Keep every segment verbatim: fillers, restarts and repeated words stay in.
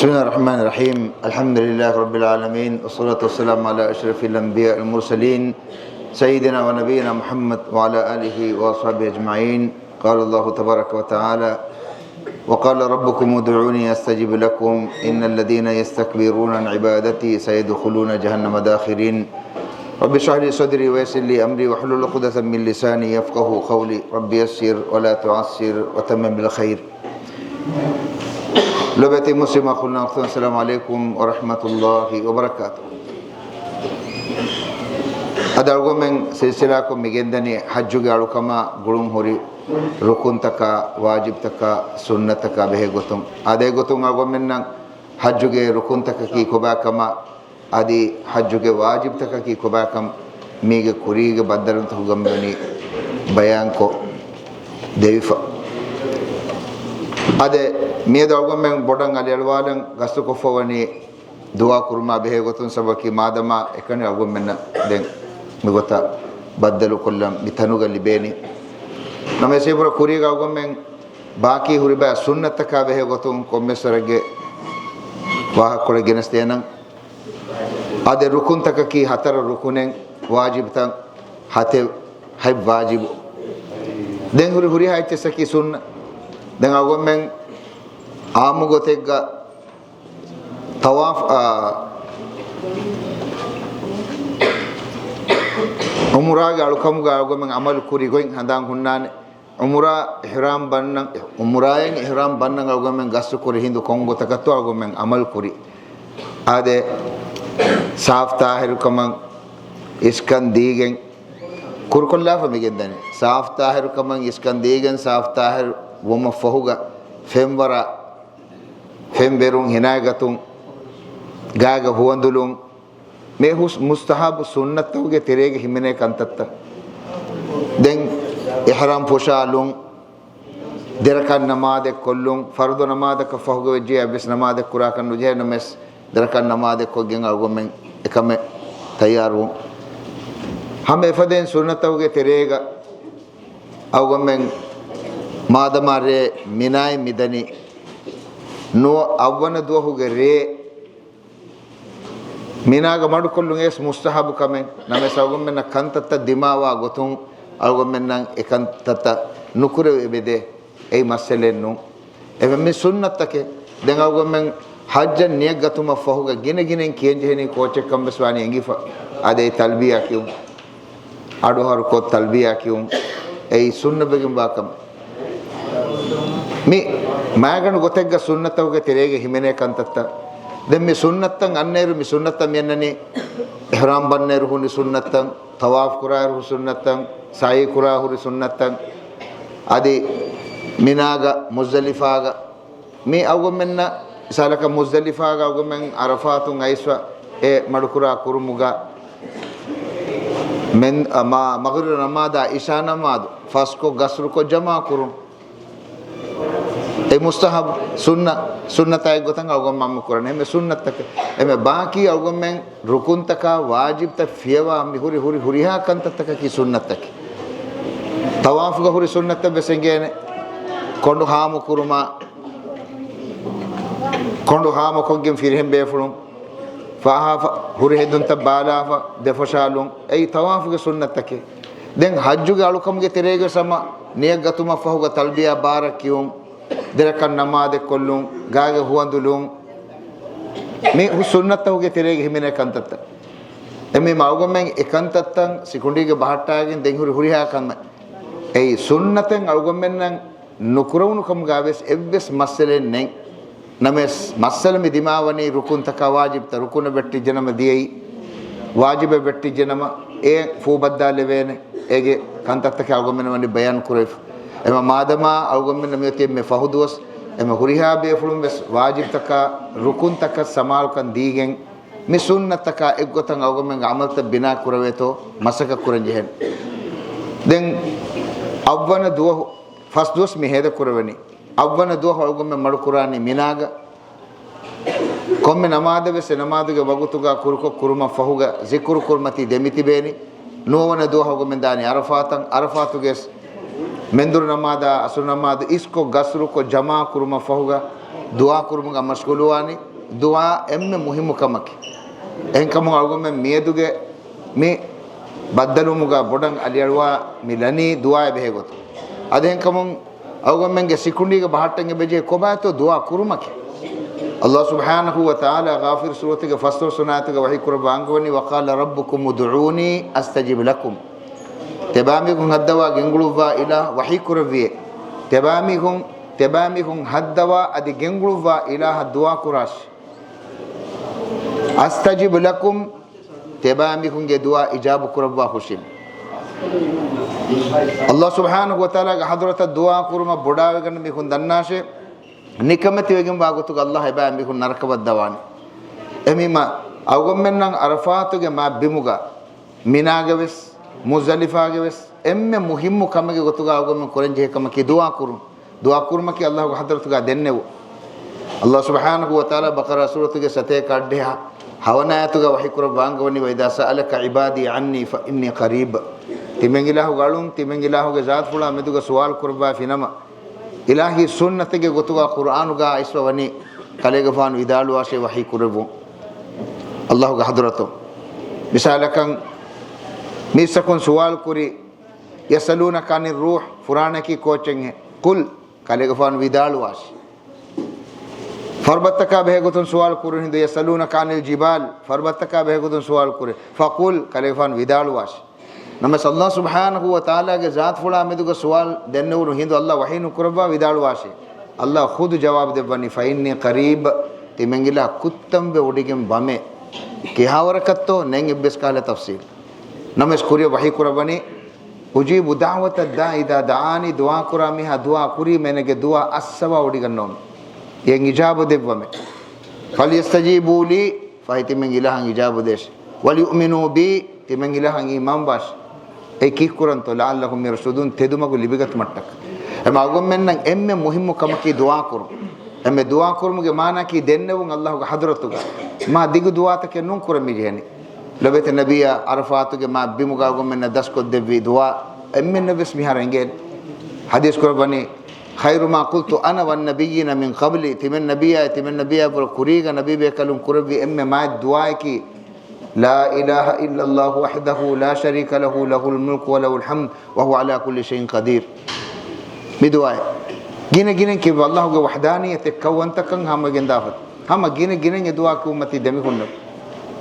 بسم الله الرحمن الرحيم. الحمد لله رب العالمين، والصلاة والسلام على أشرف الأنبياء والمرسلين، سيدنا ونبينا محمد وعلى آله وأصحابه أجمعين. قال الله تبارك وتعالى: وقال ربكم ادعوني أستجب لكم، إن الذين يستكبرون عن عبادتي سيدخلون جهنم داخرين. رب اشرح لي صدري ويسر لي أمري واحلل عقدة من لساني يفقهوا قولي. رب يسر ولا تعسر وتمم بالخير. ލޮބުވެތި މުސްލިމް އަޚުންނާ އުޚްތުން، އައްސަލާމު ޢަލައިކުމް ވަރަޙްމަތުﷲި ވަބަރަކާތުހު. އަދި އަޅުގަނޑުމެން ސިލްސިލާކޮށް މިގެންދަނީ ޙައްޖުގެ އަޅުކަމާ ގުޅުން ހުރި ރުކުންތަކާ، ވާޖިބްތަކާ، ސުންނަތަކާ ބެހޭ ގޮތުން. އާދެ ގޮތުން އަޅުގަނޑުމެންނަށް ޙައްޖުގެ ރުކުންތަކަކީ ކޮބާކަމާ، އަދި ޙައްޖުގެ ވާޖިބްތަކަކީ ކޮބާކަން މީގެ ކުރީގެ ބައްދަލުތަކުގަ މިވަނީ ބަޔާންކޮށް ދެވިފަ. އާދެ، މިއަދު އަޅުގަނޑުމެން ބޮޑަށް އަލިއަޅުވާލަން ގަސްތުކޮށްފަ ވަނީ ދުޢާ ކުރުމާ ބެހޭ ގޮތުން، ސަބަބަކީ މާދަމާ އެކަނި އަޅުގަނޑުމެންނަށް ދެން މިގޮތަށް ބައްދަލުކޮށްލަން މި ތަނުގަ ލިބޭނީ. ނަމަވެސް އެބުރަ ކުރީގަ އަޅުގަނޑުމެން ބާކީ ހުރިބައި ސުންނަތަކާ ބެހޭ ގޮތުން ކޮންމެސް ވަރެއްގެ ވާހަކަކޮޅެއް ގެނެސްދޭނަން. އާދެ، ރުކުންތަކަކީ ހަތަރު ރުކުނެއް، ވާޖިބްތައް ހަތެއް، ހަތް ވާޖިބު. ދެން ހުރި ހުރިހާ އެއްޗިއްސަކީ ސުންނަ. ދެން އަޅުގަނޑުމެން އާއްމު ގޮތެއްގަ ޠަވާފް، އާ، ޢުމްރާގެ އަޅުކަމުގަ އަޅުގަނޑުމެން ޢަމަލު ކުރި ގޮތް ހަނދާން ހުންނާނެ. ޢުމްރާ އިޙްރާމް ބަންނަން، ޢުމްރާއިން އިޙްރާމް ބަންނަން އަޅުގަނޑުމެން ގަސްތު ކުރި ހިނދު ކޮން ގޮތަކަށްތޯ އަޅުގަނޑުމެން ޢަމަލު ކުރި. އާދެ، ސާފް ޠާހިރުކަމަށް، އިސްކަން ދީގެން ކުރުކޮށްލާފަ މިގެންދަނީ. ސާފް ޠާހިރުކަމަށް އިސްކަން ދީގެން، ސާފް ޠާހިރު ވުމަށް ފަހުގަ ފެންވަރާ، ފެންވެރުން ހިނާގަތުން، ގާގަ ހުވަނދުލުން، މި ހުސް މުސްތަޙައްބު ސުންނަތްތަކުގެ ތެރޭގަ ހިމެނޭ ކަންތައްތައް. ދެން އިޙްރާމް ފުށާލުން، ދެރަކަށް ނަމާދެއް ކޮށްލުން، ފަރުޟު ނަމާދަކަށް ފަހުގަ ވެއްޖެ އަވެސް ނަމާދެއް ކުރާކަށް ނުޖެހޭ ނަމަވެސް، ދެރަކަށް ނަމާދެއް ކޮށްގެން އަޅުގަނޑުމެން އެކަމެއް ތައްޔާރުވުން. ހަމަ އެފަދައިން ސުންނަތްތަކުގެ ތެރޭގަ އަޅުގަނޑުމެން މާދަމާ ރޭ މިނާއިން މިދަނީ، ނުވަ އަށްވަނަ ދުވަހުގެ ރޭ މިނާގަ މަޑުކޮށްލުން އެސް މުސްތަޙައްބު ކަމެއް. ނަމަވެސް އަޅުގަނޑުމެންނަށް ކަންތައްތައް ދިމާވާ ގޮތުން އަޅުގަނޑުމެންނަށް އެ ކަންތައްތައް ނުކުރެވޭ އެބަދޭ. އެއީ މައްސަލައެއް ނޫން. އެ މި ސުންނަތްތަކެއް. ދެން އަޅުގަނޑުމެން ޙައްޖަށް ނިޔަތް ގަތުމަށް ފަހުގަ ގިނަ ގިނައިން ކިޔަންޖެހެނީ ކޯޗެއްކަން ވެސް ވާނީ އެނގިފަ. އާދެ، ތަލްބިޔާ ކިޔުން، އަޑުއަހަރުކޮށް ތަލްބިޔާ ކިޔުން، އެއީ ސުންނަތްވެގެންވާ ކަމެއް. މި މާގަނޑު ގޮތެއްގަ ސުންނަތްތަކުގެ ތެރޭގަ ހިމެނޭ ކަންތައްތައް. ދެން މި ސުންނަތްތައް އަންނައިރު، މި ސުންނަތްތައް މި އަންނަނީ އިޙްރާމް ބަންނައިރު ހުންނި ސުންނަތްތައް، ޠަވާފް ކުރާއިރު ހުން ސުންނަތްތައް، ސަޢީ ކުރާ ހުރި ސުންނަތްތައް، އަދި މިނާގަ، މުޒްދަލިފާގަ، މި އަޅުގަނޑުމެންނަށް މިސާލަކަށް މުޒްދަލިފާގަ އަޅުގަނޑުމެން ޢަރަފާތުން އައިސްފަ އެ މަޑުކުރާ ކުރުމުގަ މެން، މަ-، މަޣްރިބު ނަމާދާ ޢިޝާ ނަމާދު ފަސްކޮށް ގަސްރުކޮށް ޖަމާ ކުރުން. އެ މުސްތަޙައްބު، ސުންނަ، ސުންނަތާ އެއްގޮތަށް އަޅުގަނޑު މަންމަ ކުރަން. އެމެ ސުންނަތްތަކެއް. އެމެ ބާކީ އަޅުގަނޑުމެން ރުކުންތަކާ ވާޖިބްތައް ފިޔަވާ މި ހުރި، ހުރި، ހުރިހާ ކަންތައްތަކަކީ ސުންނަތްތަކެއް. ޠަވާފުގަ ހުރި ސުންނަތްތައް ވެސް އެނގޭނެ. ކޮނޑު ހާމަ ކުރުމާ، ކޮނޑު ހާމަކޮށްގެން ފިރިހެން ބޭފުޅުން ފާހާފަ، ހުރި ހެދުންތައް ބާލާފަ، ދެފޮށާލުން. އެއީ ޠަވާފުގެ ސުންނަތްތަކެއް. ދެން ޙައްޖުގެ އަޅުކަމުގެ ތެރޭގަ ސަމަ ނިޔަތް ގަތުމަށް ފަހުގަ ތަލްބިޔާ ބާރަށް ކިޔުން، ދެރަކަށް ނަމާދެއް ކޮށްލުން، ގާގެ ހުވަނދުލުން. މި ހު-، ސުންނަތްތަކުގެ ތެރޭގަ ހިމެނޭ ކަންތައްތައް. އެމީ އަޅުގަނޑުމެން އެ ކަންތައްތައް ސިކުނޑީގަ ބަހައްޓާގެން ދެން ހުރި ހުރިހާ ކަމެއް. އެއީ ސުންނަތެއް އަޅުގަނޑުމެންނަށް ނުކުރެވުނު ކަމުގަ ވެސް އެއްވެސް މައްސަލައެއް ނެތް. ނަމަވެސް މައްސަލަ މި ދިމާވަނީ ރުކުންތަކާ ވާޖިބްތައް. ރުކުނަށް ވެއްޓިއްޖެނަމަ ދިޔައީ، ވާޖިބެއް ވެއްޓިއްޖެނަމަ އެ ފޫބައްދާލެވޭނެ. އޭގެ ކަންތައްތަކެއް އަޅުގަނޑުމެން ވަނީ ބަޔާން ކުރެވިފަ. އެމަ މާދަމާ އަޅުގަނޑުމެން މިއޮތީ އެންމެ ފަހު ދުވަސް، އެމަ ހުރިހާ ބޭފުޅުން ވެސް ވާޖިބްތަކާ، ރުކުންތަކަށް ސަމާލުކަން ދީގެން، މި ސުންނަތްތަކާ އެއްގޮތަށް އަޅުގަނޑުމެންގެ ޢަމަލްތައް ބިނާ ކުރެވޭތޯ މަސައްކަތް ކުރަން ޖެހޭނެ. ދެން އަށްވަނަ ދުވަހު، ފަސް ދުވަސް މި ހޭދަ ކުރެވެނީ. އަށްވަނަ ދުވަހު އަޅުގަނޑުމެން މަޑުކުރާނީ މިނާގަ. ކޮންމެ ނަމާދެއް ވެސް އެ ނަމާދުގެ ވަގުތުގަ ކުރުކޮށް ކުރުމަށް ފަހުގަ ޒިކުރު ކުރުމަތީ ދެމިތިބޭނީ. ނުވަވަނަ ދުވަހު އަޅުގަނޑުމެން ދާނީ ޢަރަފާތަށް. ޢަރަފާތުގެ މެންދުރު ނަމާދާ ޢަޞްރު ނަމާދު އިސްކޮށް ގަސްރުކޮށް ޖަމާ ކުރުމަށް ފަހުގަ ދުޢާ ކުރުމުގަ މަޝްޣޫލުވާނީ. ދުޢާ އެންމެ މުހިއްމު ކަމަކީ. އެހެންކަމުން އަޅުގަނޑުމެން މިއަދުގެ މި ބައްދަލުވުމުގަ ބޮޑަށް އަލިއަޅުވާ މި ލަނީ ދުޢާއެއް ބެހޭގޮތުން. އަދި އެހެންކަމުން އަޅުގަނޑުމެންގެ ސިކުނޑީގަ ބަހައްޓަން އެބަޖެހޭ ކޮބާތޯ ދުޢާ ކުރުމަކީ. އައްލާހު ސުބްޙާނަހު ވަ ތަޢާލާ ޣާފިރު ސޫރަތުގެ ފަސްދޮޅަސް ވަނަ އާޔަތުގަ ވަޙީ ކުރައްވާ އަންގަވަނީ، وَقَالَ رَبُّكُمُ ادْعُونِي أَسْتَجِبْ لَكُمْ. ތިޔަބައިމީހުން ހައްދަވާ ގެންގުޅުއްވާ އިލާހު ވަޙީ ކުރެއްވިއޭ. ތިޔަބައިމީހުން، ތިޔަބައިމީހުން ހައްދަވާ އަދި ގެންގުޅުއްވާ އިލާހަށް ދުޢާ ކުރާށި. أَسْتَجِبْ لَكُمْ، ތިޔަބައިމީހުންގެ ދުޢާ އިޖާބު ކުރައްވާ ހުށިން. އައްލާހު ސުބްޙާނަހު ވަ ތަޢާލާގެ ޙަޟްރަތަށް ދުޢާ ކުރުމަށް ބޮޑާވެގަންނަ މީހުން ދަންނާށޭ، ނިކަމެތިވެގެންވާ ގޮތުގަ އައްލާހު އެބައިމީހުން ނަރަކަވައްދަވާނެ. އެހެންވީމަ، އަޅުގަނޑުމެންނަށް ޢަރަފާތުގެ މާ ބިމުގަ، މިނާގަވެސް، މުޒްދަލިފާގަވެސް އެންމެ މުހިއްމު ކަމެއްގެ ގޮތުގަ އަޅުގަނޑުމެން ކުރަންޖެހޭ ކަމަކީ ދުޢާ ކުރުން. ދުޢާ ކުރުމަކީ އައްލާހުގެ ޙަޟްރަތުގަ ދެންނެވުން. އައްލާހު ސުބްޙާނަހު ވަ ތަޢާލާ ބަޤަރާ ސޫރަތުގެ ސަތޭކަ އަށްޑިހަ ހަވަނަ އާޔަތުގަ ވަޙީ ކުރައްވާ އަންގަވަނީ، وَإِذَا سَأَلَكَ عِبَادِي عَنِّي فَإِنِّي قَرِيبٌ. ތިމަން އިލާހުގެ އަޅުން ތިމަން އިލާހުގެ ޒާތުފުޅާ މެދުގަ ސުވާލު ކުރައްވާފިނަމަ، އިލާހީ ސުންނަތެއްގެ ގޮތުގަ ޤުރްއާނުގަ އައިސްފަ ވަނީ، ކަލޭގެފާނު ވިދާޅުވާށޭ ވަޙީ ކުރެއްވުން އައްލާހުގެ ޙަޟްރަތުން. މިސާލަކަށް، މީސްތަކުން ސުވާލު ކުރި، يَسْأَلُونَكَ عَنِ الرُّوحِ، ފުރާނައަކީ ކޯއްޗެއްހޭ؟ قُلْ، ކަލޭގެފާނު ވިދާޅުވާށި. ފަރުބަތަކާ ބެހޭ ގޮތުން ސުވާލު ކުރުނު ހިނދު، يَسْأَلُونَكَ عَنِ الْجِبَالِ، ފަރުބަތަކާ ބެހޭ ގޮތުން ސުވާލު ކުރި. فَقُلْ، ކަލޭގެފާނު ވިދާޅުވާށި. ނަމަވެސް އައްލާހު ސުބްޙާނަހު ވަ ތަޢާލާގެ ޒާތުފުޅާ މެދުގަ ސުވާލު ދެންނެވުނު ހިނދު އައްލާހު ވަޙީ ނުކުރައްވާ ވިދާޅުވާށޭ. އައްލާހު ޚުދު ޖަވާބު ދެއްވަނީ، فَإِنِّي قَرِيبٌ، ތިމަން އިލާހު ކުއްތަންވެ ވޮޑިގެން ވަމޭ. ކިހާވަރަކަށްތޯ ނެތް އެއްވެސް ކަހަލަ ތަފްޞީލް. ނަމަވެސް ކުރިއަށް ވަޙީ ކުރައްވަނީ، أُجِيبُ دَعْوَةَ الدَّاعِ إِذَا دَعَانِ، ދުޢާ ކުރާ މީހާ ދުޢާ ކުރީމަ އޭނަގެ ދުޢާ އައްސަވާ ވޮޑިގަންނަވަމޭ. އެން އިޖާބަ ދެއްވަމޭ. فَلْيَسْتَجِيبُوا لِي، ފަހެ ތިމަން އިލާހަށް އިޖާބަ ދޭށި. وَلْيُؤْمِنُوا بِي، ތިމަން އިލާހަށް އީމާން ވާށި. އެ ކީއްކުރަންތޯ؟ لَعَلَّهُمْ يَرْشُدُونَ، ތެދުމަގު ލިބިގަތުމަށްޓަކަ. އެމަ އަޅުގަނޑުމެންނަށް އެންމެ މުހިއްމު ކަމަކީ ދުޢާ ކުރުން. އެމެ ދުޢާ ކުރުމުގެ މާނައަކީ ދެންނެވުން އައްލާހުގެ ޙަޟްރަތުގަ. މާ ދިގު ދުޢާތަކެއް ނޫން ކުރަން މި ޖެހެނީ. ލޮބެތި ނަބިއްޔާ ޢަރަފާތުގެ މާ ބިމުގަ އަޅުގަނޑުމެންނަށް ދަސްކޮށްދެއްވި ދުޢާ އެންމެންނަށްވެސް މިހާރު އެނގޭނެ. ޙަދީޘް ކުރައްވަނީ، خَيْرُ مَا قُلْتُ أَنَا وَالنَّبِيُّونَ مِنْ قَبْلِي، ތިމަން ނަބިއްޔާ، ތިމަން ނަބިއްޔާ ބުރަ ކުރީގަ ނަބީބޭކަލުން ކުރެއްވި އެންމެ މާތް ދުޢާއަކީ، لَا إِلَهَ إِلَّا اللَّهُ وَحْدَهُ لَا شَرِيكَ لَهُ، لَهُ الْمُلْكُ وَلَهُ الْحَمْدُ وَهُوَ عَلَى كُلِّ شَيْءٍ قَدِيرٌ. މި ދުޢާއެއް ގިނަ ގިނައިން ކިޔެވޭ، އައްލާހުގެ ވަޙްދާނިއްޔަތެއް ކައުވަންތަކަން ހާމަވެގެން ދާފަ. ހަމަ ގިނަ ގިނައިން އެ ދުޢާ ކިޔުމަތީ ދެމިހުންނެވި.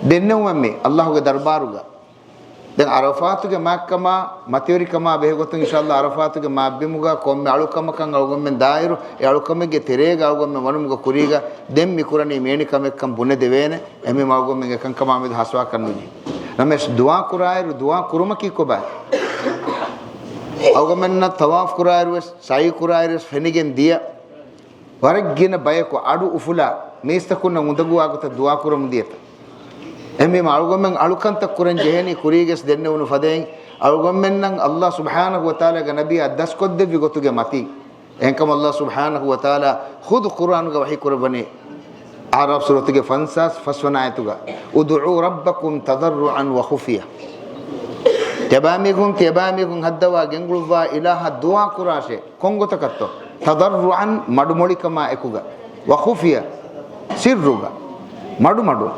ދެންނެވުމެއް މީ އައްލާހުގެ ދަރުބާރުގަ. ދެން ޢަރަފާތުގެ މާތްކަމާ، މަތިވެރިކަމާ ބެހޭގޮތުން އިންޝާﷲ ޢަރަފާތުގެ މާބިމުގަ ކޮންމެ އަޅުކަމަކަށް އަޅުގަނޑުމެން ދާއިރު، އެ އަޅުކަމެއްގެ ތެރޭގަ އަޅުގަނޑުމެން ވަނުމުގެ ކުރީގަ، ދެން މި ކުރަނީ މޭނި ކަމެއްކަން ބުނެދެވޭނެ. އެހެންވީމަ އަޅުގަނޑުމެން އެކަންކަމާ މެދު ހަސަވާކަށް ނުޖެހޭ. ނަމަވެސް ދުޢާ ކުރާއިރު، ދުޢާ ކުރުމަކީ ކޮބާ؟ އަޅުގަނޑުމެންނަށް ޠަވާފް ކުރާއިރުވެސް، ސަޢީ ކުރާއިރުވެސް ފެނިގެން ދިޔަ، ވަރަށް ގިނަ ބަޔަކު އަޑު އުފުލާ، މީސްތަކުންނަށް އުނދަގޫވާ ގޮތަށް ދުޢާ ކުރަމުން ދިޔަތަ؟ އެހެންވީމަ އަޅުގަނޑުމެން އަޅުކަންތައް ކުރަން ޖެހޭނީ ކުރީގަސް ދެންނެވުނު ފަދައިން، އަޅުގަނޑުމެންނަށް އައްލާހު ސުބްޙާނަހު ވަތަޢާލާގެ ނަބިއްޔާ ދަސްކޮށްދެއްވި ގޮތުގެ މަތީ. އެހެންކަމުން އައްލާހު ސުބްޙާނަހު ވަތަޢާލާ ޚުދު ޤުރްއާނުގަ ވަޙީ ކުރައްވަނީ، އަޢްރާފް ސޫރަތުގެ ފަންސާސް ފަސްވަނަ އާޔަތުގަ، ادْعُوا رَبَّكُمْ تَضَرُّعًا وَخُفْيَةً. ތިޔަބައިމީހުން، ތިޔަބައިމީހުން ހައްދަވާ ގެންގުޅުއްވާ އިލާހަށް ދުޢާ ކުރާށޭ. ކޮންގޮތަކަށްތޯ؟ تَضَرُّعًا، މަޑުމޮޅިކަމާ އެކުގަ، وَخُفْيَةً، ސިއްރުގަ، މަޑުމަޑު،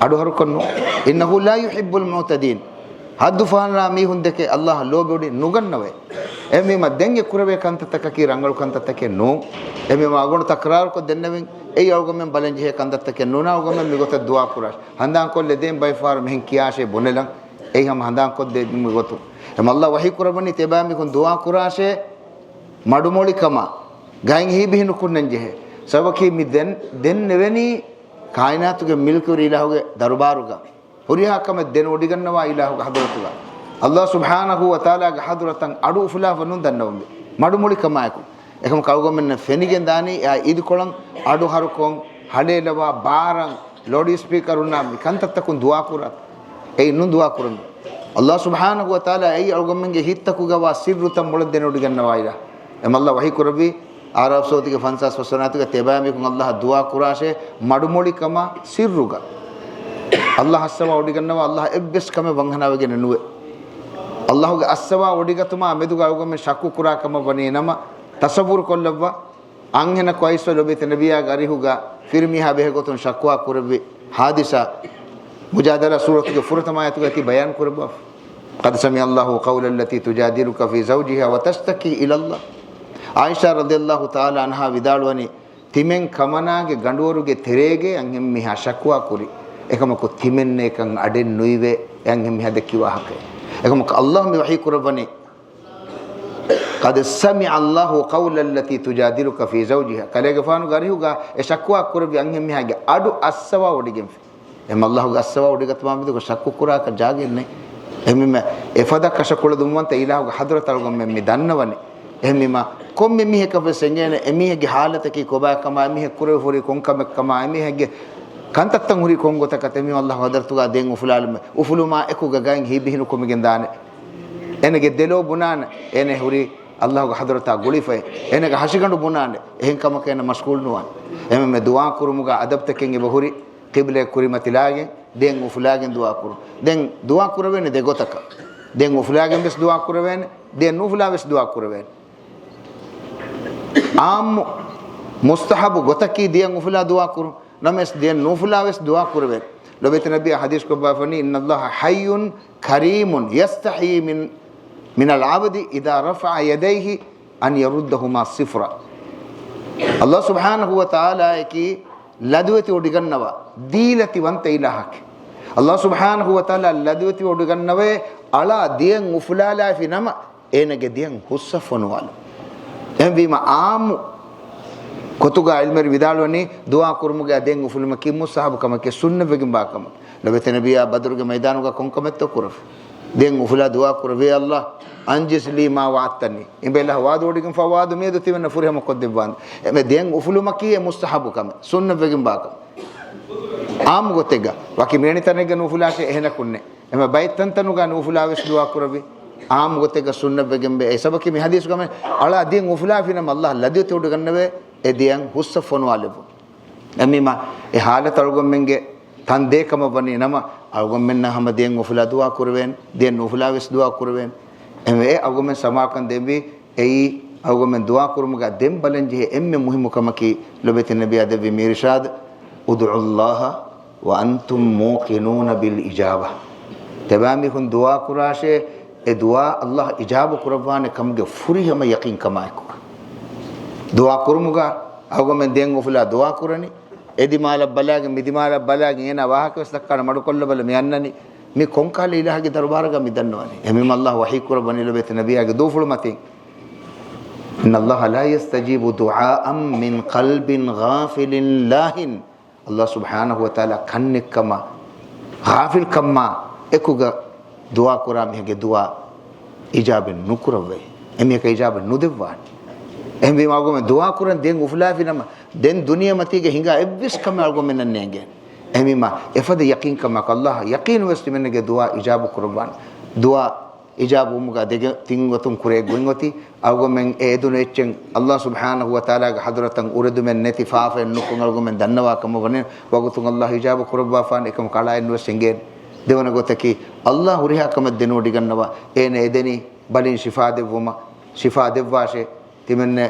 އަޑުހަރުކޮށް ނޫން. إِنَّهُ لَا يُحِبُّ الْمُعْتَدِينَ. ހައްދުފަހަނާ މީހުންދެކެ އައްލާހަށް ލޯބިވޮޑި ނުގަންނަވައި. އެހެންވީމަ ދެން އެ ކުރެވޭ ކަންތައްތަކަކީ ރަނގަޅު ކަންތައްތަކެއް ނޫން. އެހެންވީމަ އަޅުގަނޑު ތަކްރާރުކޮށް ދެންނެވިން، އެއީ އަޅުގަނޑުމެން ބަލަންޖެހޭ ކަންތައްތަކެއް ނޫން. އަޅުގަނޑުމެން މިގޮތަށް ދުޢާ ކުރާށޭ. ހަނދާންކޮށްލެ ދޭން ބައެއް ފަހަރު މިހެން ކިޔާށޭ ބުނެލަން. އެއީ ހަމަ ހަނދާންކޮށްދޭ މިގޮތުން. އެމަ އައްލާހު ވަޙީ ކުރައްވަނީ ތިޔަބައިމީހުން ދުޢާ ކުރާށޭ، މަޑުމޮޅިކަމާ ގައިން ހީބިހި ނުކުންނަން ޖެހޭ. ސަބަބަކީ މި ދެން، ދެންނެވެނީ ކާއިނާތުގެ މިލްކުވެރި އިލާހުގެ ދަރުބާރުގަ. ހުރިހާ ކަމެއް ދެނެވޮޑިގަންނަވާ އިލާހުގެ ޙަޟްރަތުގަ. އައްލާހު ސުބްޙާނަހު ވަތަޢާލާގެ ޙަޟްރަތަށް އަޑު އުފުލާފަ ނޫން ދަންނަވަންވީ. މަޑުމޮޅިކަމާއެކު. އެކަމަކު އަޅުގަނޑުމެންނަށް ފެނިގެން ދާނީ އެއާ އިދިކޮޅަށް އަޑު ހަރުކޮށް، ހަޅޭލަވާ، ބާރަށް، ލައުޑް ސްޕީކަރުންނާ މި ކަންތައްތަކުން ދުޢާ ކުރާ. އެއީ ނޫން ދުޢާ ކުރަން. އައްލާހު ސުބްޙާނަހު ވަތަޢާލާ އެއީ އަޅުގަނޑުމެންގެ ހިތްތަކުގަވާ ސިއްރުތައް މޮޅަށް ދެނެވޮޑިގަންނަވާ އިލާހު. އެމަ އައްލާހު ވަޙީ ކުރެއްވީ، އަޢްރާފް ސޫރަތުގެ ފަންސާސް ފަސްވަނަ އާޔަތުގަ ތިޔަބައިމީހުން އައްލާހަށް ދުޢާ ކުރާށޭ މަޑުމޮޅިކަމާ ސިއްރުގަ. އައްލާހު އައްސަވާ ވޮޑިގަންނަވާ، އައްލާހު އެއްވެސް ކަމެއް ވަންހަނާވެގެނެއް ނުވޭ. އައްލާހުގެ އައްސަވާ ވޮޑިގަތުމާ މެދުގަ އަޅުގަނޑުމެން ޝައްކު ކުރާ ކަމަށް ވަނީ ނަމަ، ތަޞައްވުރު ކޮށްލައްވާ، އަންހެނަކު އައިސްފަ ލޮބިތި ނަބިއްޔާގެ އަރިހުގަ ފިރިމީހާ ބެހޭގޮތުން ޝަކުވާ ކުރެއްވި ހާދިސާ މުޖާދަލާ ސޫރަތުގެ ފުރަތަމަ އާޔަތުގައި ތި ބަޔާން ކުރެއްވާފަ. قد سمع الله قول التي تجادلك في زوجها وتشتكي إلى الله. ޢާއިޝާ ރަޟިޔަﷲ ތަޢާލާ ޢަންހާ ވިދާޅުވަނީ، ތިމެން ކަމަނާގެ ގަނޑުވަރުގެ ތެރޭގައި އަންހެންމީހާ ޝަކުވާ ކުރި. އެކަމަކު ތިމެންނޭކަން އަޑެއް ނުއިވޭ، އެ އަންހެންމީހާ ދެއްކި ވާހަކައެއް. އެކަމަކު ﷲ މި ވަޙީ ކުރައްވަނީ، قد سمع الله قول التي تجادلك في زوجها. ކަލޭގެފާނުގެ އަރިހުގަ އެ ޝަކުވާ ކުރެއްވި އަންހެންމީހާގެ އަޑު އައްސަވާ ވޮޑިގެންފި. އެމަ ﷲ ގެ އައްސަވާ ވޮޑިގަތުމާ މެދުގަ ޝައްކު ކުރާކަށް ޖާގައެއް ނެތް. އެހެންވީމަ އެފަދަ ކަށަކޮޅެއް ދުންވަންތަ އިލާހުގެ ޙަޟްރަތަށް އަޅުގަނޑުމެން މި ދަންނަވަނީ. އެހެންވީމަ ކޮންމެ މީހަކަށް ވެސް އެނގޭނެ އެމީހެއްގެ ޙާލަތަކީ ކޮބާކަމާ، އެމީހެއް ކުރެވިފަ ހުރީ ކޮން ކަމެއްކަމާ، އެމީހެއްގެ ކަންތައްތައް ހުރީ ކޮން ގޮތަކަށް. އެހެންވީމަ ﷲ ޙަޟްރަތުގަ ދެން އުފުލާލުމެއް، އުފުލުމާ އެކުގަ ގައިން ހީބިހިނުކޮށް މިގެންދާނެ. އޭނަގެ ދެލޯ ބުނާނެ، އޭނަ ހުރީ ﷲ ގެ ޙަޟްރަތާ ގުޅިފައި، އޭނަގެ ހަށިގަނޑު ބުނާނެ، އެހެން ކަމަކަށް އޭނަ މަޝްޣޫލު ނުވާނެ. އެހެންވީމަ ދުޢާ ކުރުމުގަ އަދަބުތަކެއް އެބަހުރި، ޤިބްލައަށް ކުރިމަތިލާގެން، ދެން އުފުލާގެން ދުޢާ ކުރުން. ދެން ދުޢާ ކުރެވޭނެ ދެ ގޮތަކަށް. ދެން އުފުލާގެން ވެސް ދުޢާ ކުރެވޭނެ، ދެން ނުއުފުލާ ވެސް ދުޢާ ކުރެވޭނެ. ޢާއްމު މުސްތަޙަބު ގޮތަކީ ދިޔަން އުފުލާ ދުޢާ ކުރުން. ނަމަވެސް ދިޔަން ނުއުފުލާ ވެސް ދުޢާ ކުރެވޭނެ. ލޮބެތި ނަބިއްޔާ ޙަދީޘް ކޮށްބާފަނީ، إن الله حي كريم يستحيي من، من العبد إذا رفع يديه أن يردهما صفرا. ﷲ ސުބްޙާނަހޫ ވަތަޢާލާ އަކީ ލަދުވެތި ވޮޑިގަންނަވާ، ދީލަތި ވަންތަ އިލާހަކީ. ﷲ ސުބްޙާނަހޫ ވަތަޢާލާ ލަދުވެތި ވޮޑިގަންނަވައޭ، އަޅާ ދިޔަން އުފުލާލާފި ނަމަ، އޭނަގެ ދިޔަން ހުސްއަށް ފޮނުވާލުން. އެހެންވީމަ ޢާއްމު ގޮތުގަ ޢިލްމުވެރިން ވިދާޅުވަނީ، ދުޢާ ކުރުމުގަ ދެން އުފުލުމަކީ މުސްތަޙަބު ކަމެކޭ، ސުންނަތްވެގެންވާ ކަމެކޭ. ލޮބެތި ނަބިއްޔާ ބަދުރުގެ މައިދާނުގަ ކޮން ކަމެއްތޯ ކުރެވި. ދެން އުފުލާ ދުޢާ ކުރެވޭ، اللهم أنجز لي ما وعدتني. އިބައިލާ ވަޢުދު ވޮޑިގެންފަ ވަޢުދު މިއަދު ތިމަންނަ ފުރިހަމަ ކޮށްދެއްވާނދޭ. އެމެ ދެން އުފުލުމަކީ އެ މުސްތަޙަބު ކަމެއް، ސުންނަތްވެގެންވާ ކަމެއް. ޢާއްމު ގޮތެއްގަ ވަކި މޭނި ތަނެއްގަ ނުއުފުލާށޭ އެހެނަކުންނޭ. އެމަ ބައެއް ތަންތަނުގަ ނުއުފުލާ ވެސް ދުޢާ ކުރެވި، ޢާއްމު ގޮތެއްގަ ސުންނަތްވެގެންވޭ. އެ ސަބަކީ މި ޙަދީޘްގަ މި އަޅާ ދިޔަން އުފުލާފިނަމަ ﷲ ލަދުވެތި ވޮޑިގަންނަވައޭ، އެ ދިޔަން ހުސްއަށް ފޮނުވާލެއްވުން. އެހެންވީމަ އެ ޙާލަތު އަޅުގަނޑުމެންގެ ތަން ދޭ ކަމަށް ވަނީ ނަމަ، އަޅުގަނޑުމެންނަށް ހަމަ ދިޔަން އުފުލާ ދުޢާ ކުރެވޭނެ، ދިޔަން ނުއުފުލާ ވެސް ދުޢާ ކުރެވޭނެ. އެހެންވެ އެ އަޅުގަނޑުމެން ސަމާލުކަން ދެއްވީ، އެއީ އަޅުގަނޑުމެން ދުޢާ ކުރުމުގަ ދެން ބަލަން ޖެހޭ އެންމެ މުހިއްމު ކަމަކީ، ލޮބެތި ނަބިއްޔާ ދެއްވި މި އިރުޝާދު، ادعوا الله وأنتم موقنون بالإجابة. ތިބާމީހުން ދުޢާ ކުރާށޭ، އެ ދުޢާ ﷲ އިޖާބަ ކުރައްވާނެ ކަމުގެ ފުރިހަމަ ޔަޤީންކަމާއެކު. ދުޢާ ކުރުމުގަ އަޅުގަނޑުމެން ދެން އުފުލާ ދުޢާ ކުރަނީ، އެ ދިމާލަށް ބަލާގެން، މި ދިމާލަށް ބަލާގެން، އޭނާ ވާހަކަ ވެސް ދައްކާނެ މަޑުކޮށްލަބަލަ މި އަންނަނީ. މި ކޮންކަހަލަ އިލާހެއްގެ ދަރުބާރަކަށް މި ދަންނަވަނީ؟ އެހެންވީމަ ﷲ ވަޙީ ކުރައްވަނީ ލޮބެތި ނަބިއްޔާގެ ދޫފުޅު މަތިން، إن الله لا يستجيب دعاء من قلب غافل لاه. ﷲ ސުބްޙާނަހޫ ވަތަޢާލާ ކަންނެއްކަމާ، ޣާފިލްކަމާ އެކުގަ ދުޢާ ކުރާ މީހެއްގެ ދުޢާ އިޖާބަ ނުކުރައްވައޭ. އެމީހަކަށް އިޖާބަ ނުދެއްވާނެ. އެހެންވީމަ އަޅުގަނޑުމެން ދުޢާ ކުރަން ދެން އުފުލާފިނަމަ، ދެން ދުނިޔެމަތީގަ ހިނގާ އެއްވެސް ކަމެއް އަޅުގަނޑުމެންނަށް ނޭނގޭނެ. އެހެންވީމަ އެފަދަ ޔަޤީންކަމާއެކު ﷲ ޔަޤީނުވެސް ތިމަންނަގެ ދުޢާ އިޖާބަ ކުރައްވާނެ. ދުޢާ އިޖާބަވުމުގަ ދެގެ ތިން ގޮތުން ކުރޭ ގޮތް އޮތީ، އަޅުގަނޑުމެން އެ އެދުނު އެއްޗެއް ﷲ ސުބްޙާނަހޫ ވަތަޢާލާގެ ޙަޟްރަތަށް އުރެދުމެއް ނެތި ފާފައެއް ނުކޮށް އަޅުގަނޑުމެން ދަންނަވާ ކަމަށް ވަނީ، ވަގުތުން ﷲ އިޖާބަ ކުރައްވާފާނެ، އެކަމަކު އަޅާއެއްނުވެސް އެނގޭނެ. ދެވަނަ ގޮތަކީ، ﷲ ހުރިހާ ކަމެއް ދެނެވޮޑިގަންނަވާ، އޭނަ އެދެނީ ބަލިން ޝިފާ ދެއްވުމަށް، ޝިފާ ދެއްވާށޭ. ތިމަންނަ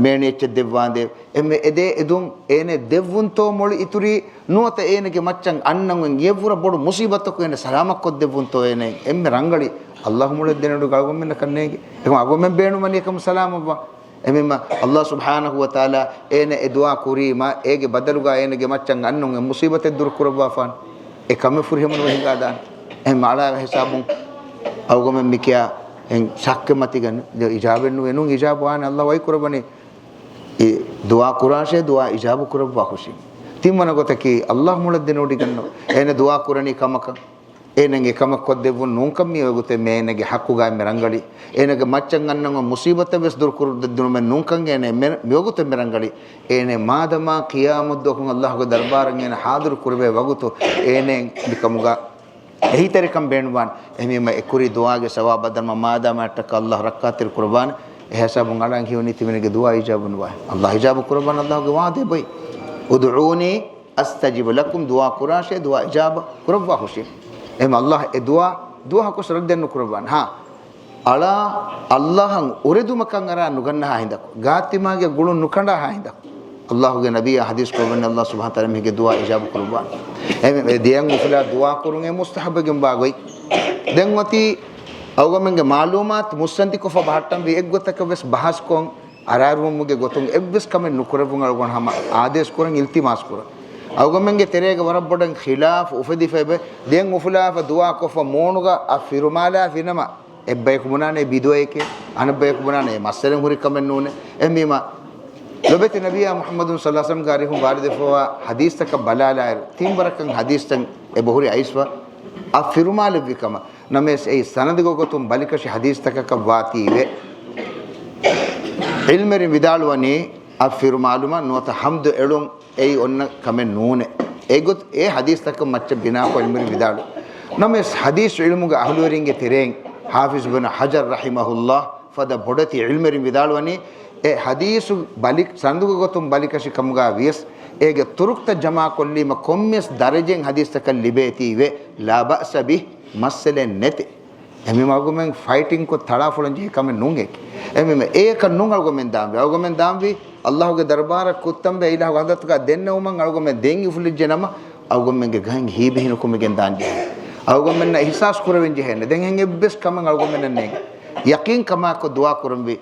މޭނި އެއްޗެއް ދެއްވާނދޭ. އެންމެ އެދޭ އެދުން އޭނަ ދެއްވުންތޯ މޮޅު އިތުރީ، ނުވަތަ އޭނަގެ މައްޗަށް އަންނަން އޮތް އެއްވުރަ ބޮޑު މުސީބަތަކު އޭނަ ސަލާމަތްކޮށްދެއްވުންތޯ އޭނަ އެންމެ ރަނގަޅީ. ﷲ މޮޅެއް ދެނެވޮޑިގަން އަޅުގަނޑުމެންނަކަށް ނޭނގެ. އެކަމަ އަޅުގަނޑުމެން ބޭނުންވަނީ އެކަމަށް ސަލާމަތްވާން. އެހެންވީމަ ﷲ ސުބްޙާނަހޫ ވަތަޢާލާ އޭނަ އެ ދުޢާ ކުރީމަ، އޭގެ ބަދަލުގަ އޭނަގެ މައްޗަށް އަންނަން އޮތް މުސީބަތެއް ދުރުކުރައްވާފާނެ. އެ ކަމެއް ފުރިހަމަ ނުވެ ހިނގާދާނެ. އެހެން އަޅާ ހިސާބުން އަޅުގަނޑުމެން މިކިޔާ އެހެން ޝައްކެއް މަތީގަ އިޖާބައެއް ނުވޭ. ނޫން، އިޖާބަ ވާނެ، ﷲ ވަޙީ ކުރައްވަނީ. އެ ދުޢާ ކުރާށޭ، ދުޢާ އިޖާބަ ކުރައްވާ ހުށީ. ތިންވަނަ ގޮތަކީ، ﷲ މޮޅަށް ދެނެވޮޑިގަންނަވާ. އޭނަ ދުޢާ ކުރަނީ ކަމަކަށް. އޭނައަށް އެކަމަށް ކޮށްދެއްވުން ނޫންކަން މިވަގުތެއް މި އޭނަގެ ޙައްޤުގައި މި ރަނގަޅީ. އޭނަގެ މައްޗަށް އަންނަން އޮތް މުސީބަތެއް ވެސް ދުރުކުރައްދެއްދިނުމެއް ނޫންކަން އޭނަ މި، މިވަގުތެއް މި ރަނގަޅީ. އޭނަ މާދަމާ ޤިޔާމަތްދުވަހުން ﷲގެ ދަރުބާރަށް އޭނަ ޙާޟިރު ކުރެވޭ ވަގުތު އޭނައަށް މިކަމުގަ އެހީތެރިކަން ބޭނުންވާނެ. އެހެންވީމަ އެ ކުރި ދުޢާގެ ސަވާބަށް ދަންނަވާ މާދަމާ އެއްޓަކާ ﷲ ރައްކާތެރި ކުރައްވާނެ. އެހިސާބުން އަޅާ ހީވަނީ ތިމަންނަގެ ދުޢާ އިޖާބަ ނުވާ. ﷲ އިޖާބަ ކުރައްވާނެ، ﷲގެ ވަޢުދެއް އޮތް. ادعوني أستجب لكم، ދުޢާ ކުރާށޭ، ދުޢާ އިޖާބަ ކުރައްވާ ހުށީ. އެހެން ﷲ އެ ދުޢާ ދުވަހަކުވެސް ރައްދެއް ނުކުރައްވާނެ. ހާ، އަޅާ ﷲއަށް އުރެދުމަކަށް އަރާ ނުގަންނަހާ ހިނދަކު، ގާތްތިމާގެ ގުޅުން ނުކަނޑާހާ ހިނދަކު، އައްލާހުގެ ނަބިއްޔާ ޙަދީޘް ކޮށްފައިވަނީ އައްލާހު ސުބްޙާނަހޫ ވަތަޢާލާ މީހެއްގެ ދުޢާ އިޖާބަ ކުރައްވާނެ. އެ، އެ ދެޔަން އުފުލާ ދުޢާ ކުރުން އެ މުސްތަޙައްބެއްގެ ބާގޮތް. ދެން އޮތީ އަޅުގަނޑުމެންގެ މަޢުލޫމާތު މުއްސަނދިކޮށްފަ ބަހައްޓަންވީ އެއްގޮތަކަށް ވެސް ބަހަސްކޮށް، އަރާރުވުމުގެ ގޮތުން އެއްވެސް ކަމެއް ނުކުރެއްވުން އަޅުގަނޑު ހަމަ އާދޭސް ކުރަން، އިލްތިމާސް ކުރަން. އަޅުގަނޑުމެންގެ ތެރޭގަ ވަރަށް ބޮޑަށް ޚިލާފު އުފެދިފައިބަ، ދެން އުފުލާފަ ދުޢާ ކޮށްފަ މޫނުގަ އަށް ފިރުމާލާފިނަމަ، އެއްބަޔަކު ބުނާނެ ބިދުޢައެކޭ، އަނެއްބަޔަކު ބުނާނެ މައްސަލައެއް ހުރި ކަމެއް ނޫނޭ. އެހެންވީމަ، ލޮބެތި ނަބިއްޔާ މުޙައްމަދު ޞައްލައްލާހު ޢަލައިހި ވަސައްލަމްގެ އަރިހުން ވާރިދުވެފަވާ ޙަދީޘްތަކަށް ބަލާލާއިރު، ތިން ވަރަކަށް ޙަދީޘްތައް އެބަހުރި އައިސްފަ، އަށް ފިރުމާލެއްވި ކަމަށް. ނަމަވެސް އެއީ ސަނަދުގެ ގޮތުން ބަލިކަށި ޙަދީޘްތަކަކަށް ވާތީވެ. ޢިލްމެރިން ވިދާޅުވަނީ، އަށް ފިރުމާލުމަށް ނުވަތަ ޙަމްދު އެޅުން އެއީ އޮންނަ ކަމެއް ނޫނޭ. އެގޮތް އެ ޙަދީޘްތަކަށް މައްޗަށް ބިނާކޮށް ޢިލްމެރިން ވިދާޅު. ނަމަވެސް ޙަދީޘް ޢިލްމުގެ އަހުލުވެރިންގެ ތެރެއިން ޙާފިޡު ބިން ޙަޖަރު ރަޙިމަހުﷲ ފަދަ ބޮޑެތި ޢިލްމެރިން ވިދާޅުވަނީ، އެ ޙަދީޘު ބަލި، ސަނަދުގެ ގޮތުން ބަލިކަށި ކަމުގަ ވިޔަސް، އޭގެ ތުރުކްތައް ޖަމާކޮށްލީމަ ކޮންމެސް ދަރަޖައިން ޙަދީޘްތަކަށް ލިބޭތީވެ، ލާ ބައްސަ ބިހި، މައްސަލައެއް ނެތޭ. އެމީ އަޅުގަނޑުމެން ފައިޓިން ކޮށް ތަޅާފޮޅަން ޖެހޭ ކަމެއް ނޫން އެކި. އެމީ އެއަކަށް ނޫން އަޅުގަނޑުމެން ދާންވީ. އަޅުގަނޑުމެން ދާންވީ އައްލާހުގެ ދަރުބާރަށް ކުއްތަންބެ އިލާހުގެ ޙަޟްރަތުގަ ދެންނެވުމަށް އަޅުގަނޑުމެން ދެން އުފުލިއްޖެ ނަމަ، އަޅުގަނޑުމެންގެ ގައިން ހީބިހިނުކުމިގެން ދާން ޖެހޭ. އަޅުގަނޑުމެންނަށް އިޙްސާސް ކުރެވެން ޖެހޭނެ. ދެން އެހެން އެއްވެސް ކަމެއް އަޅުގަނޑުމެންނަށް ނޭނގެ. ޔަޤީން ކަމާއެކު ދުޢާ ކުރަންވީ.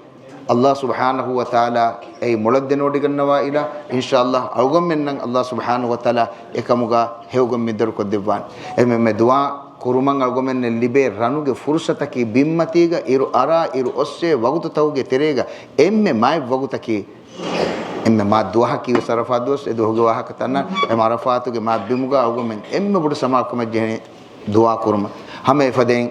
އައްލާހު ސުބްޙާނަހޫ ވަތަޢާލާ އެއީ މޮޅަށްދެނެވޮޑިގަންނަވާ އިލާހު. އިންޝާއައްލާހު އަޅުގަނޑުމެންނަށް އައްލާހު ސުބްޙާނަހޫ ވަތަޢާލާ އެކަމުގަ ހެޔޮގޮތް މިންވަރު ކޮށްދެއްވާނެ. އެމެ، މެ ދުޢާ ކުރުމަށް އަޅުގަނޑުމެންނަށް ލިބޭ ރަނުގެ ފުރުޞަތަކީ ބިންމަތީގަ އިރު އަރާ އިރު އޮއްސޭ ވަގުތުތަކުގެ ތެރޭގަ އެންމެ މާތް ވަގުތަކީ، އެންމެ މާތް ދުވަހަކީ ވެސް ޢަރަފާތް ދުވަސް. އެ ދުވަހުގެ ވާހަކަ ތަންނަ އެމް ޢަރަފާތުގެ މާތް ބިމުގަ އަޅުގަނޑުމެން އެންމެ ބޮޑު ސަމާލުކަމެއް ޖެހޭ ދުޢާ ކުރުމަށް. ހަމަ އެފަދައިން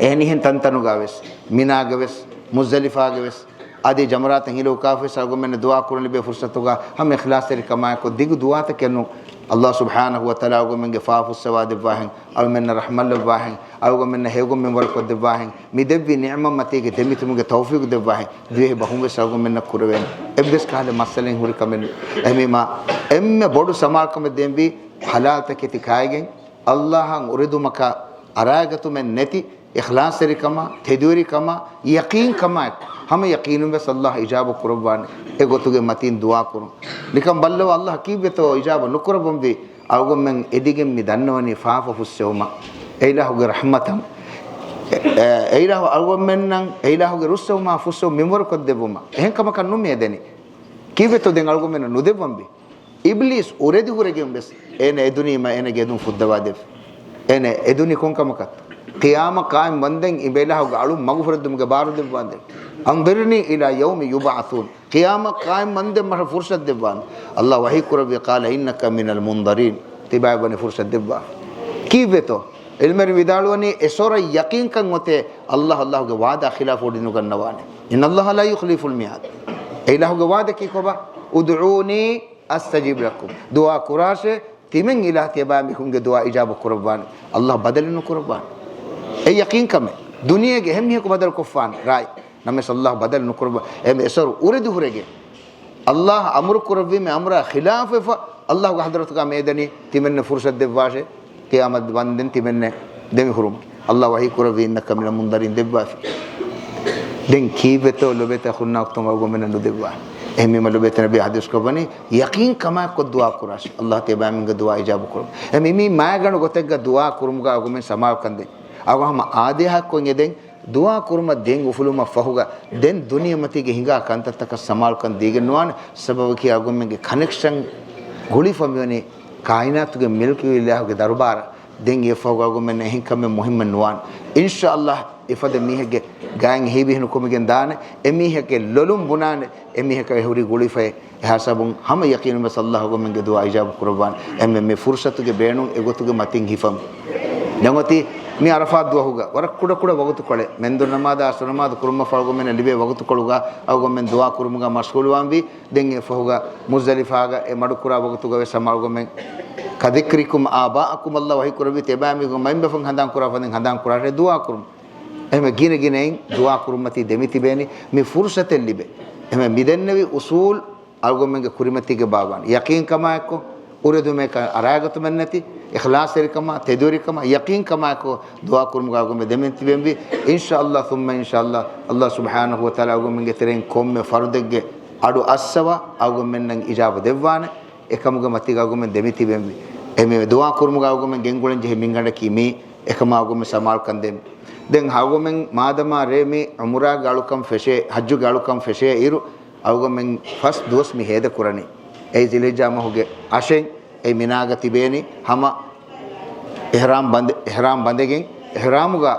އެހެނިހެން ތަންތަނުގަ ވެސް، މިނާގަ ވެސް، މުޒްދަލިފާގަ ވެސް، އަދި ޖަމަރާތަށް ހިލަ އުކާފަ ވެސް އަޅުގަނޑުމެންނަށް ދުޢާ ކުރަން ލިބޭ ފުރުޞަތުގަ ހަމަ އިޚްލާޞްތެރިކަމާއެކު ދިގު ދުޢާތަކެއް ނޫން. އައްލާހު ސުބްޙާނަހޫ ވަތަޢާލާ އަޅުގަނޑުމެންގެ ފާފަ ފުއްސަވާދެއްވާހެން، އަޅުމެންނަށް ރަޙްމަތްލައްވާހެން، އަޅުގަނޑުމެންނަށް ހެޔޮގޮތް މިންވަރު ކޮށްދެއްވާހެން، މި ދެއްވި ނިޢުމަތްމަތީގެ ދެމިތިބުމުގެ ތައުފީޤު ދެއްވާހެން، ދިވެހި ބަހުން ވެސް އަޅުގަނޑުމެންނަށް ކުރެވޭނެ. އެއްވެސް ކަހަލަ މައްސަލައެއް ހުރި ކަމެއް ނޫން. އެހެންވީމާ، އެންމެ ބޮޑު ސަމާލުކަމެއް ދޭންވީ ޙަލާލްތަކެތި ކާއިގެން، އައްލާހަށް އުރެދުމަކަށް އަރާގަތުމެއް ނެތި، އިޚްލާޞްތެރިކަމާ، ތެދުވެރިކަމާ، ޔަޤީންކަމާއެކު، ހަމަ ޔަޤީނުން ވެސް އައްލާހު އިޖާބަ ކުރައްވާނެ. އެ ގޮތުގެ މަތީން ދުޢާ ކުރުން. ނިކަން ބައްލަވާ، އައްލާހު ކީއްވެތޯ އިޖާބަ ނުކުރައްވަންވީ؟ އަޅުގަނޑުމެން އެދިގެން މި ދަންނަވަނީ ފާފަ ފުއްސެވުމަށް. އެ އިލާހުގެ ރަޙްމަތަށް. އެ، އެ އިލާހު އަޅުގަނޑުމެންނަށް އެ އިލާހުގެ ރުއްސެވުމާ ފުއްސެވުން މިންވަރު ކޮށްދެއްވުމަށް. އެހެން ކަމަކަށް ނޫން މި އެދެނީ. ކީއްވެތޯ ދެން އަޅުގަނޑުމެންނަށް ނުދެއްވަންވީ؟ އިބްލީސް އުރެދި ހުރެގެން ވެސް އޭނަ އެދުނީމަ އޭނަގެ އެދުން ފުއްދަވާދެއްވި. އޭނަ އެދުނީ ކޮން ކަމަކަށް؟ ޤިޔާމަތް ޤާއިމް ވަންދެން އިބައިލާހުގެ އަޅުން މަގުފުރެއްދުމުގެ ބާރު ދެއްވާނދެން. أنظرني إلى يوم يبعثون. ޤިޔާމަތް ޤާއިމް ވަންދެން މަށަށް ފުރުޞަތު ދެއްވާން. އައްލާހު ވަޙީ ކުރެއްވި، قال إنك من المنظرين. ތިބާއަށް ވަނީ ފުރުޞަތު ދެއްވާފަ. ކީއްވެތޯ؟ ޢިލްމެރިން ވިދާޅުވަނީ އެ ސޮރަށް ޔަޤީންކަން އޮތޭ، އައްލާހު އައްލާހުގެ ވަޢުދާ ޚިލާފަށް ވޮޑިނުގަންނަވާނެ. إن الله لا يخلف الميعاد. އެ އިލާހުގެ ވަޢުދަކީ ކޮބާ؟ ادعوني أستجب لكم. ދުޢާ ކުރާށޭ، ތިމެން އިލާހު ތިޔަބައިމީހުންގެ ދުޢާ އިޖާބަ ކުރައްވާނެ. އައްލާހު ބަދަލެއް ނުކުރައްވާނެ. އެ ޔަޤީންކަމެއް. ދުނިޔޭގެ އެހެން މީހަކު ބަދަލު ކޮށްފާނެ. ރާއި. ނަމަވެސް އައްލާހު ބަދަލު ނުކުރައްވާ. އެ އެ ސޮރު އުރެދި ހުރެގެން. އައްލާހު އަމުރު ކުރެއްވި މި އަމުރާ ޚިލާފުވެފަ، އައްލާހުގެ ޙަޟްރަތުގަ މި އެދެނީ ތިމެންނަށް ފުރުޞަތު ދެއްވާށޭ، ޤިޔާމަތް ވަންދެން ތިމެންނަށް ދެމިހުރުމުގެ. އައްލާހު ވަޙީ ކުރެއްވި، إنك من المنظرين ދެއްވާފި. ދެން ކީއްވެތޯ ލޮބެތި އަޚުންނާ އުޚްތުން އަޅުގަނޑުމެންނަށް ނުދެއްވާ؟ އެހެންވީމަ ލޮބެތި ނަބީ ޙަދީޘް ކޮށްވަނީ، ޔަޤީން ކަމާއެކު ދުޢާ ކުރާށި. އައްލާހު ތިޔަބައިމީހުންގެ ދުޢާ އިޖާބަ ކުރުން. އެ މި، މި މާގަނޑު ގޮތެއްގަ ދުޢާ ކުރުމުގަ އަޅުގަނޑުމެން ސަމާލުކަން ދޭން. އަޅުގަނޑު ހަމަ އާދޭހަކޮށް އެދެން. ދުޢާ ކުރުމަށް ދެން އުފުލުމަށް ފަހުގަ، ދެން ދުނިޔެމަތީގެ ހިނގާ ކަންތައްތަކަށް ސަމާލުކަން ދީގެން ނުވާނެ. ސަބަބަކީ އަޅުގަނޑުމެންގެ ކަނެކްޝަން ގުޅިފަ މިވަނީ ކާއިނާތުގެ މިލްކު އިލާހުގެ ދަރުބާރަށް. ދެން އެއަށްފަހުގަ އަޅުގަނޑުމެންނަށް އެހެން ކަމެއް މުހިއްމެއް ނުވާނެ. އިންޝާﷲ އެފަދަ މީހެއްގެ ގައިން ހީބިހިނުކުމިގެން ދާނެ. އެމީހެއްގެ ލޮލުން ބުނާނެ. އެމީހަކަށް އެ ހުރީ ގުޅިފައި. އެހާ ސަބަބުން ހަމަ ޔަޤީނުން ވެސް އައްލާހު އަޅުގަނޑުމެންގެ ދުޢާ އިޖާބަ ކުރައްވާނެ. އެންމެ މި ފުރުޞަތުގެ ބޭނުން އެގޮތުގެ މަތިން ހިފަމު. ދެން އޮތީ މި ޢަރަފާތް ދުވަހުގަ ވަރަށް ކުޑަކުޑަ ވަގުތުކޮޅެއް، މެންދުރު ނަމާދާ ޢަޞްރު ނަމާދު ކުރުމަށްފަހު އަޅުގަނޑުމެންނަށް ލިބޭ ވަގުތުކޮޅުގަ އަޅުގަނޑުމެން ދުޢާ ކުރުމުގަ މަޝްޣޫލުވާންވީ. ދެން އެފަހުގަ މުޒްދަލިފާގަ އެ މަޑުކުރާ ވަގުތުގަ ވެސް ހަމަ އަޅުގަނޑުމެން كذكركم آباءكم، އައްލާހު ވަޙީ ކުރެއްވީ ތިޔަބައިމީހުން މައިންބަފައިން ހަނދާން ކުރާ ފަދައިން ހަނދާން ކުރާށޭ ދުޢާ ކުރުން. އެހެންވެ ގިނަ ގިނައިން ދުޢާ ކުރުމަތީ ދެމިތިބޭނީ މި ފުރުޞަތެއް ލިބޭ. އެހެންވެ މި ދެންނެވި އުޞޫލް އަޅުގަނޑުމެންގެ ކުރިމަތީގަ ބާއްވާނެ. ޔަޤީންކަމާއެކު، އުރެދުމެއް އަރާގަތުމެއް ނެތި، އިޚްލާޞްތެރިކަމާ، ތެދުވެރިކަމާ، ޔަޤީންކަމާއެކު ދުޢާ ކުރުމުގަ އަޅުގަނޑުމެން ދެމިތިބެންވީ. އިންޝާﷲ ސުއްމަ އިންޝާﷲ، އައްލާހު ސުބްޙާނަހޫ ވަތަޢާލާ އަޅުގަނޑުމެންގެ ތެރެއިން ކޮންމެ ފަރުދެއްގެ އަޑު އައްސަވާ އަޅުގަނޑުމެންނަށް އިޖާބަ ދެއްވާނެ. އެކަމުގެ މަތީގަ އަޅުގަނޑުމެން ދެމިތިބެންވީ. އެމީ ދުޢާ ކުރުމުގަ އަޅުގަނޑުމެން ގެންގުޅެން ޖެހި މިންގަނޑަކީ މީ. އެކަމާ އަޅުގަނޑުމެން ސަމާލުކަން ދޭން. ދެން އަޅުގަނޑުމެން މާދަމާ ރޭ މި ޢުމްރާގެ އަޅުކަން ފެށޭ، ޙައްޖުގެ އަޅުކަން ފެށޭ އިރު، އަޅުގަނޑުމެން ފަސް ދުވަސް މި ހޭދަ ކުރަނީ. އެއީ ޛުލްޙިއްޖާ މަހުގެ އަށެއް، އެ މިނާގަ ތިބޭނީ ހަމަ އިޙްރާމް ބަނދެ-، އިޙްރާމް ބަނދެގެން، އިޙްރާމުގަ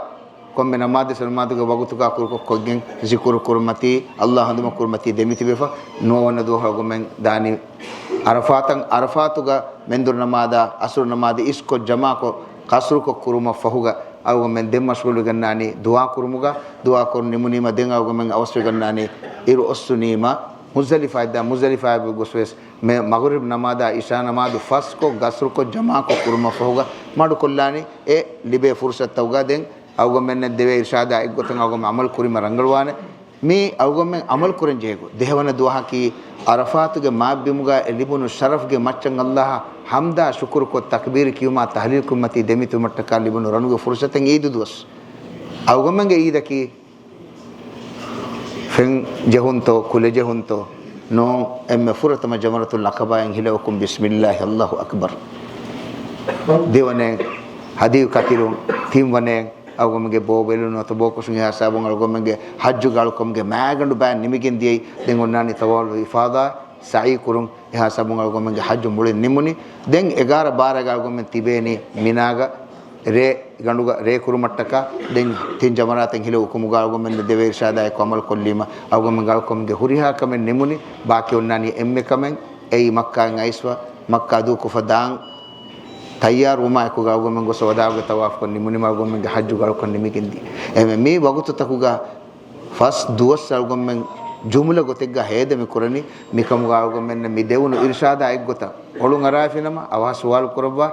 ކޮންމެ ނަމާދެއް ނަމާދުގެ ވަގުތުގަ ކުރުކޮށް ކޮށްގެން، ޒިކުރު ކުރުމަތީ، ﷲ ހަނދުމަ ކުރުމަތީ ދެމިތިބެފަ. ނުވަވަނަ ދުވަހު އަޅުގަނޑުމެން ދާނީ ޢަރަފާތަށް. ޢަރަފާތުގަ މެންދުރު ނަމާދާ، ޢަޞްރު ނަމާދު އިސްކޮށް ޖަމާކޮށް، ޤަޞްރުކޮށް ކުރުމަށް ފަހުގަ އަޅުގަނޑުމެން ދެން މަޝްޣޫލުވެގަންނާނީ ދުޢާ ކުރުމުގަ. ދުޢާ ކުރުން ނިމުނީމަ ދެން އަޅުގަނޑުމެން އަވަސްވެގަންނާނީ އިރު އޮއްސުނީމަ މުޒްދަލިފާއަށް ދާ، މުޒްދަލިފާއަށް ގޮސްވެސް މެ-، މަޣްރިބް ނަމާދާ، ޢިޝާ ނަމާދު ފަސްކޮށް، ޤަޞްރުކޮށް ޖަމާކޮށް ކުރުމަށް ފަހުގަ މަޑުކޮށްލާނީ. އެ ލިބޭ ފުރުޞަތުގަ ދެން އަޅުގަނޑުމެންނަށް ދެވޭ އިރުޝާދާ އެއްގޮތަށް އަޅުގަނޑުމެން ޢަމަލު ކުރީމަ ރަނގަޅުވާނެ. މީ އަޅުގަނޑުމެން ޢަމަލު ކުރަން ޖެހޭ ގޮތް. ދެހަވަނަ ދުވަހަކީ ޢަރަފާތުގެ މާތް ބިމުގަ އެ ލިބުނު ޝަރަފްގެ މައްޗަށް ﷲ އަށް ޙަމްދާ ޝުކުރުކޮށް، ތަކްބީރު ކިޔުމާ ތަހްލީލު ކުރުމަތީ ދެމިތިބުމަށްޓަކާ ލިބުނު ރަނުގެ ފުރުޞަތެއް ޢީދު ދުވަސް. އަޅުގަނޑުމެންގެ ޢީދަކީ ފެން ޖެހުންތޯ، ކުލަ ޖެހުންތޯ ނޫން، އެންމެ ފުރަތަމަ ޖަމްރަތުލް ޢަޤަބާއިން ހިލަ އުކުން، ބިސްމިއްލާހި، ﷲ އަކްބަރު. ދެވަނައިން ހަދިޔު ކަތިލުން، ތިންވަނައިން އަޅުގަނޑުމެންގެ ބޯ ބެލުން ނުވަތަ ބޯކޮށުން، އެހާ ހިސާބުން އަޅުގަނޑުމެންގެ ޙައްޖުގެ އަޅުކަމުގެ މައިގަނޑު ބައި ނިމިގެން ދިޔައީ. ދެން އޮންނާނީ ޠަވާފުލް އިފާޟާ، ސަޢީ ކުރުން، އެހާ ހިސާބުން އަޅުގަނޑުމެންގެ ޙައްޖު މުޅިން ނިމުނީ. ދެން އެގާރަ ބާރަގަ އަޅުގަނޑުމެން ތިބޭނީ މިނާގަ ރޭ ގަނޑުގަ ރޭ ކުރުމަށްޓަކާ. ދެން ތިން ޖަމްރާތެއް ހިލަ އުކުމުގަ އަޅުގަނޑުމެން ދެވޭ އިރުޝާދާ އެކު ޢަމަލު ކޮށްލީމަ، އަޅުގަނޑުމެންގެ އަޅުކަމުގެ ހުރިހާ ކަމެއް ނިމުނީ. ބާކީ އޮންނާނީ އެންމެ ކަމެއް، އެއީ މައްކާއިން އައިސްފަ، މައްކާ ދޫކޮށްފަ ދާން ތައްޔާރުވުމާ އެކުގަ އަޅުގަނޑުމެން ގޮސް ވަދާޢުގެ ޠަވާފުކޮށް ނިމުނީމަ އަޅުގަނޑުމެންގެ ޙައްޖުގެ އަޅުކަން ނިމިގެންދިޔަ. އެހެންވެ، މި ވަގުތުތަކުގަ ފަސް ދުވަސް އަޅުގަނޑުމެން ޖުމްލަ ގޮތެއްގަ ހޭދަ މި ކުރަނީ. މިކަމުގަ އަޅުގަނޑުމެންނަށް މި ދެވުނު އިރުޝާދާ އެއްގޮތަށް އޮޅުން އަރާފިނަމަ، އަވަހަށް ސުވާލު ކުރައްވާ،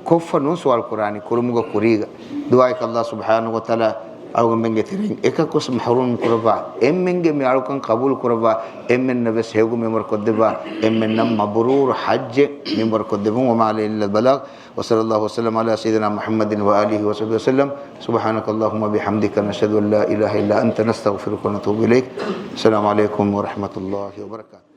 ކޮށްފަ ނޫން ސުވާލު ކުރާނީ ކުރުމުގަ ކުރީގަ. ދުޢާއަކީ ﷲ ސުބްޙާނަހޫ ވަތަޢާލާ އަޅުގަނޑުމެންގެ ތެރެއިން އެކަކުވެސް މަޙްރޫމް ނުކުރައްވާ، އެންމެންގެ މި އަޅުކަން ޤަބޫލު ކުރައްވާ، އެންމެންނަށް ވެސް ހެޔޮ މިންވަރު ކޮށްދެއްވާ، އެންމެންނަށް މަބްރޫރު ޙައްޖެއް މިންވަރު ކޮށްދެއްވުން. وما علينا إلا البلاغ. وصلى الله وسلم على سيدنا محمد وآله وصحبه وسلم. سبحانك اللهم وبحمدك، نشهد أن لا إله إلا أنت، نستغفرك ونتوب إليك. السلام عليكم ورحمة الله وبركاته.